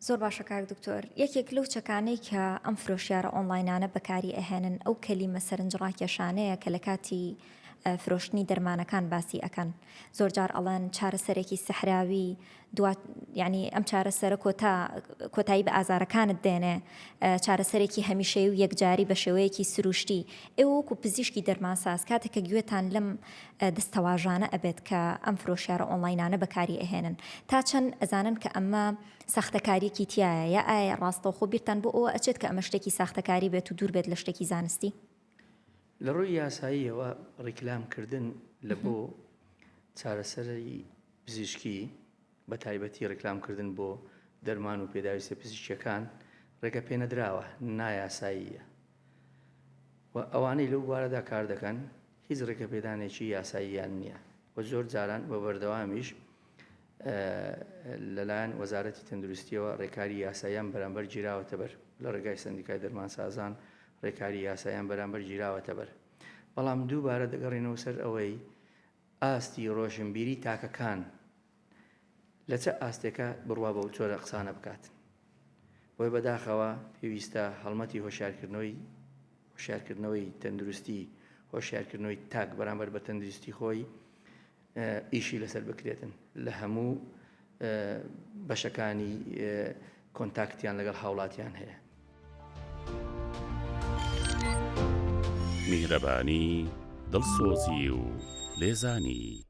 زۆر باشە کاک دکتۆر یەکێک لەو چەکانەی کە ئەم فرۆشیارە ئۆنڵاینانە بەکاری ئەهێنن ئەو کەلیمە سەرنجڕاکێشانەیە کە لە کاتی فرۆشتنی دەرمانەکان باسی ئەکەن زۆرجار ئەڵێن چارەسەرێکی سەحراوی دوا یعنی ئەم چارەسەرە کۆتا کۆتایی بە ئازارەکانت دێنێ چارەسەرێکی هەمیشەی و یەکجاری بە شێوەیەکی سروشتی ئێوە وەکو پزیشکی دەرمانساز کاتێک کە گوێتان لەم دەستەواژانە ئەبێت کە ئەم فرۆشیارە ئۆنڵاینانە بەکاری ئەهێنن تا چەند ئەزانن کە ئەمە ساختەکاریەکی تیایە یا ئایا ڕاستەوخۆ بیرتان بۆ ئەوە ئەچێت کە ئەمە شتێکی ساختەکاری بێت و دوور بێت لە شتێکی زانستی؟ لە ڕووی یاساییەوە ڕیکلام کردن لە بۆ چارەسەری پزیشکی بە تایبەتی ڕیکلام کردن بۆ دەرمان و پێداویستە پزیشکیەکان ڕێگە پێنەدراوە نایاساییە و ئەوانەی لەو بوارەدا کار دەکەن هیچ ڕێگەپێدانێکی یاساییان نییە و زۆر جاران بە بەردەوامیش لەلایەن وەزارەتی تەندروستیەوە ڕێکاری یاساییان بەرامبەر گیراوەتە بەر لە ڕێگای سەندیکای دەرمانسازان ڕێکاری یاساییان بەرامبەر گیراوەتە بەر بەڵام دووبارە دەگەڕێنەوە سەر ئەوەی ئاستی ڕۆشنبیری تاکەکان لە چ ئاستێکە بڕوا بەو جۆرە قسانە بکات بۆی بەداخەوە پێویستە هەڵمەتی هۆشیارکردنەوەی هۆشیارکردنەوەی تەندروستی هۆشیارکردنەوەی تاک بەرامبەر بە تەندروستی خۆی ئیشی لەسەر بکرێتن لە هەموو بەشەکانی کۆنتاکتیان لەگەڵ هاوڵاتیان هەیە. میهرەبانی، دڵسۆزی و لێزانی.